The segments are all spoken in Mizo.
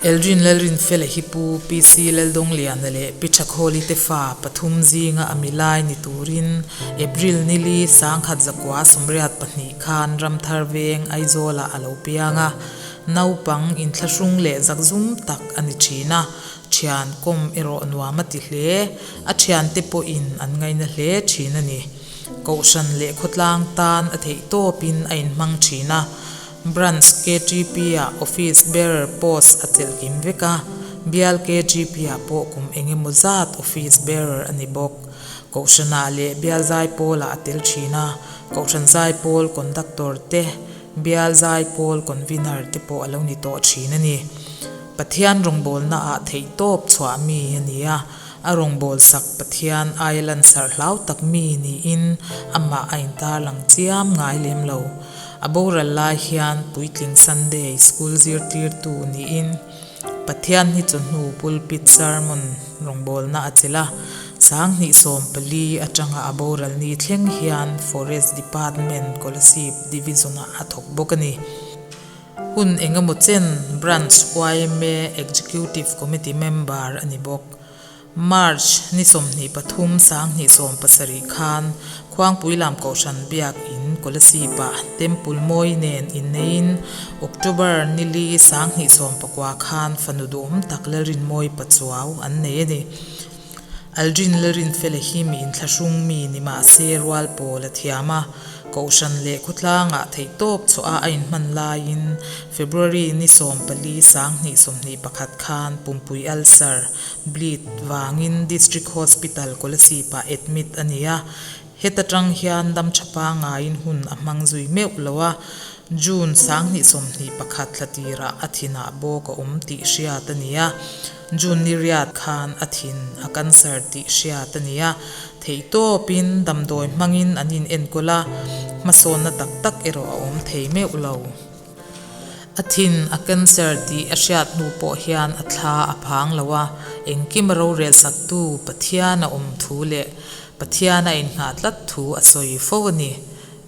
Eldrin Lalrinfela hi Pu PC Laldawngliana leh Pi Thakhawli te fa pathum zinga a milai ni turin April nili 1982 khan Ramthar Veng Aizawlah a lo piang a. Naupang inthlahrung leh zakzum tak a ni thin a, thian kawm erawh nuam a ti hle. A thiante pawhin an ngaina hle thin a ni. Kohhran leh khawtlang tan a theihtawpin a inhmang thin a. Branch KTP-ah Office Bearer post a chelh kim vek a, Bial KTP-ah pawh kum eng emaw zat Office Bearer a ni bawk. Kohhranah leh Bial Zaipawlah a tel thin a, Kohhran Zaipawl Conductor te, Bial Zaipawl Convener te pawh a lo ni tawh thin a ni. Pathian rawngbawlnaah theihtawp chhuah mi a ni a, a rawngbawlsak Pathian aia lansarh hlau tak mi niin amah a intarlang chiam ngai lem lo. A boral lai hian puitling Sunday School zirtirtu niin Pathian hi chawhnu pulpit sermon rawngbawlna a chelh a, 2014 atanga a boral ni thleng hian Forest Department Kolasib Division-ah a thawk bawk a ni. Hun engemaw chen Branch yma Executive Committee member a ni bawk. March ni 23 2017 khan Khuangpui lam Kohhran Biak In Kolasib-ah Temple mawi nen inneiin October ni li 2019 khan fanu duhawm tak Lalrinmawi Pachuau an nei a ni. Aldrin Lalrinfela hi mi inthlahrung mi ni mah se rual pawl a thiam a, Kohhran leh khawtlangah theihtawp chhuah a inhman laiin February ni 14 2021 khan pumpui ulcer, bleed, vangin District Hospital Kolasib-ah admit a ni a, heta tang hian dam tha pangaiin hun a hmang zui meuh lo a, June 2021 thla tirah a thinah bawk a awm tih hriat a ni a, June ni riat khan a thin a cancer tih hriat a ni a, theihtawpin damdawi hmangin an inenkawl a, hmasawnna tak tak erawh a awm thei meuh lo. A thin a cancer tih a hriat hnu pawh hian a thla a phang lo a, engkim a rorel saktu Pathian a awm thu leh Pathian a inngah tlat thu a sawi fo a ni.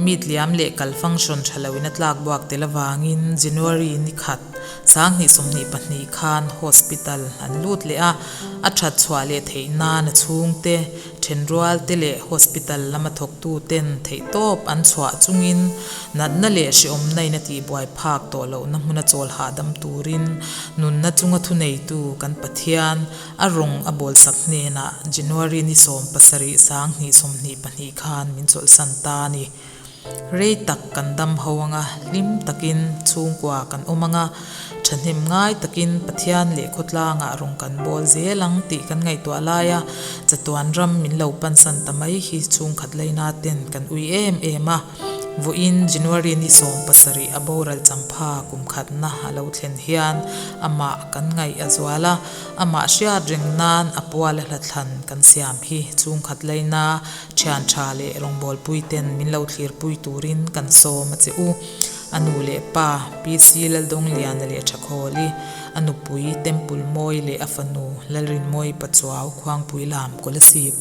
Mi tliam leh kal function tha loin a tlak buak tel avangin January ni khat 2022 khan hospital an lut leh a, a that chhuah leh theih nan a chhungte, thenrual te leh hospital lama thawktu ten theihtawp an chhuah chungin natna leh hrehawmna in a tihbuai phak tawh lohna hmuna chawl hahdam turin nunna chunga thuneitu kan Pathian a rawng a bawlsak hnenah January ni 17 2022 khan min chawlhsan ta a ni. Rei tak kan dam ho anga hlim takin chhungkua kan awm anga thahnem ngai takin Pathian leh khawtlangah rawng kan bawl zel ang tih kan ngaihtuah lai a, chatuan ram min lo pansan ta mai hi chhungkhat laina ten kan ui em em a. Vawiin January ni 17 a boral champha kum khatna a lo thlen hian amah kan ngaih a zual a, amah hriat reng nan a pual a hlathlan kan siam hi chhungkhat laina thian tha leh rawngbawlpui ten min lo thlirpui turin kan sawm a che u. A nu leh pa PC Laldawngliana leh Thakhawli, a nupui Temple Mawi leh a fanu Lalrinmawi Pachuau Khuangpui lam Kolasib.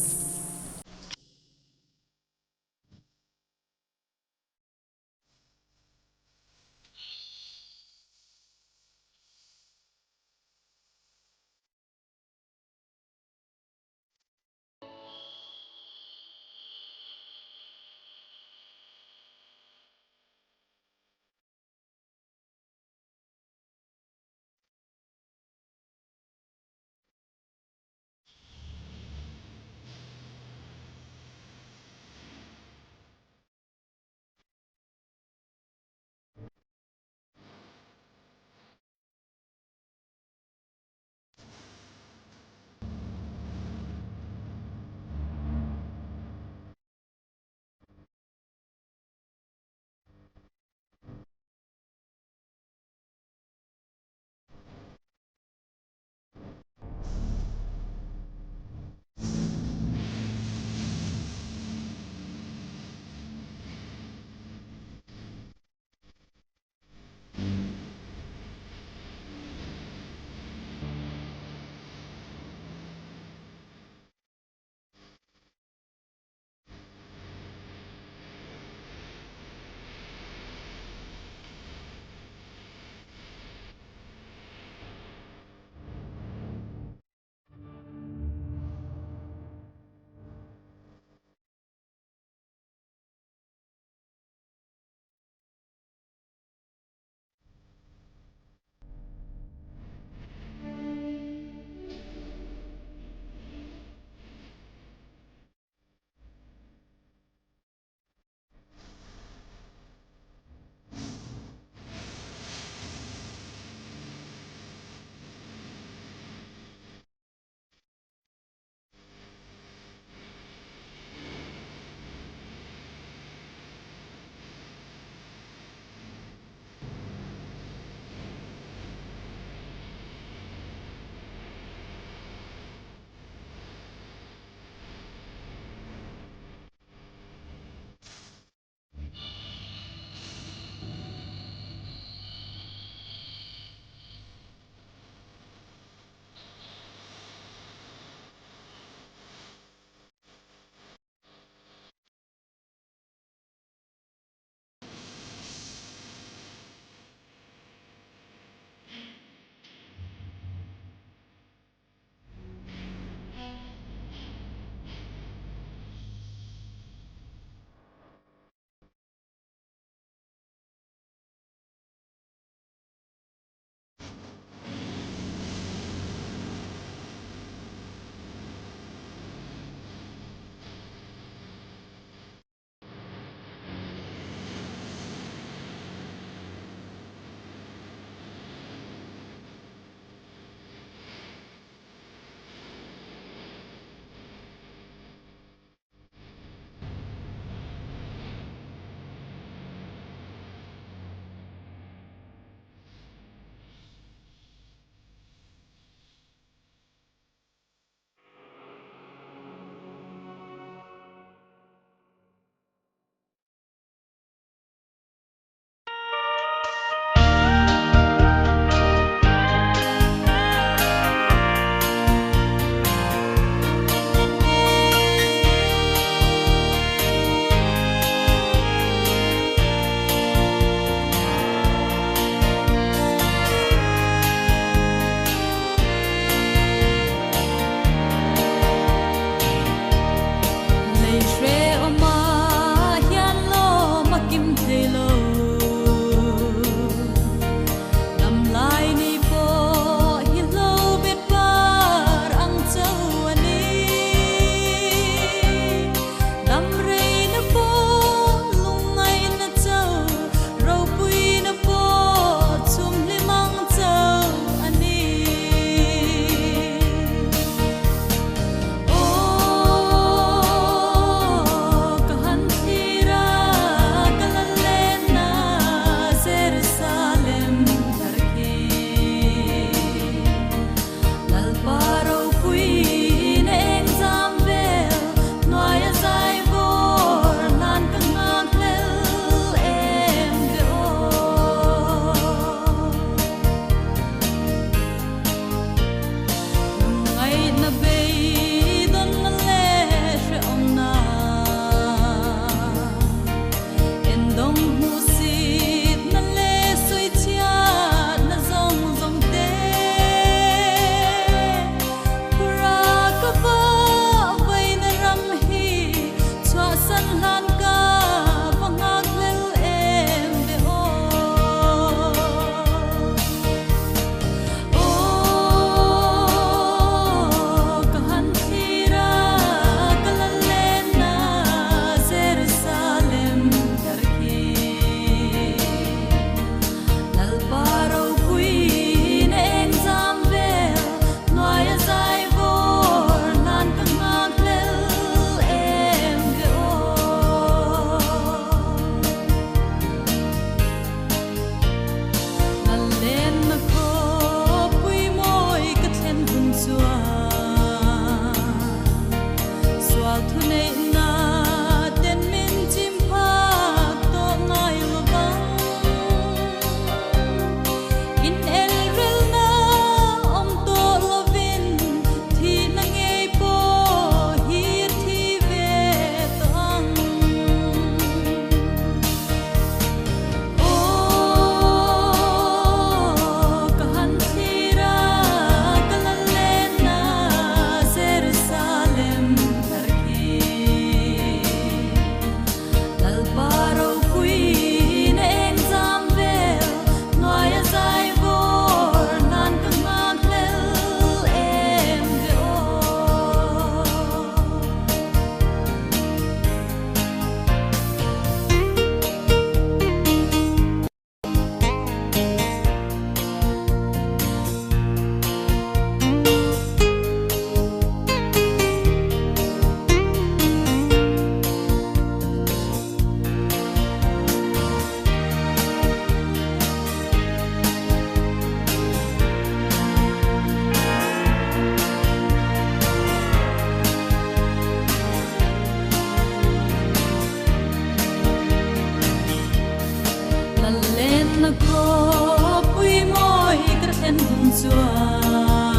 Lenna khawpui mawi ka thlen hun chuan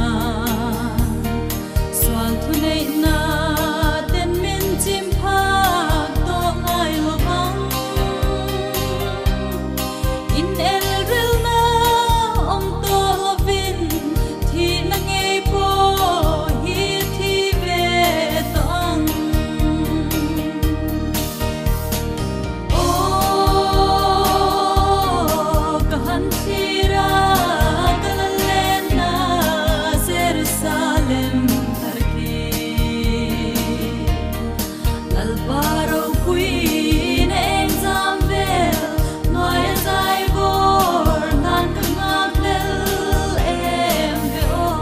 Sual thu neihna ten min chim phak tawh ngai lo vang. In elrilna awm tawh lovin thihna ngei pawh hi thi ve tawh ang. Aw, ka han thlir a, ka la lenna Jerusalem thar khi. Lalpa ropuiin eng zam vel hnuaia zai vawr hlan ka nghak hlel em ve aw.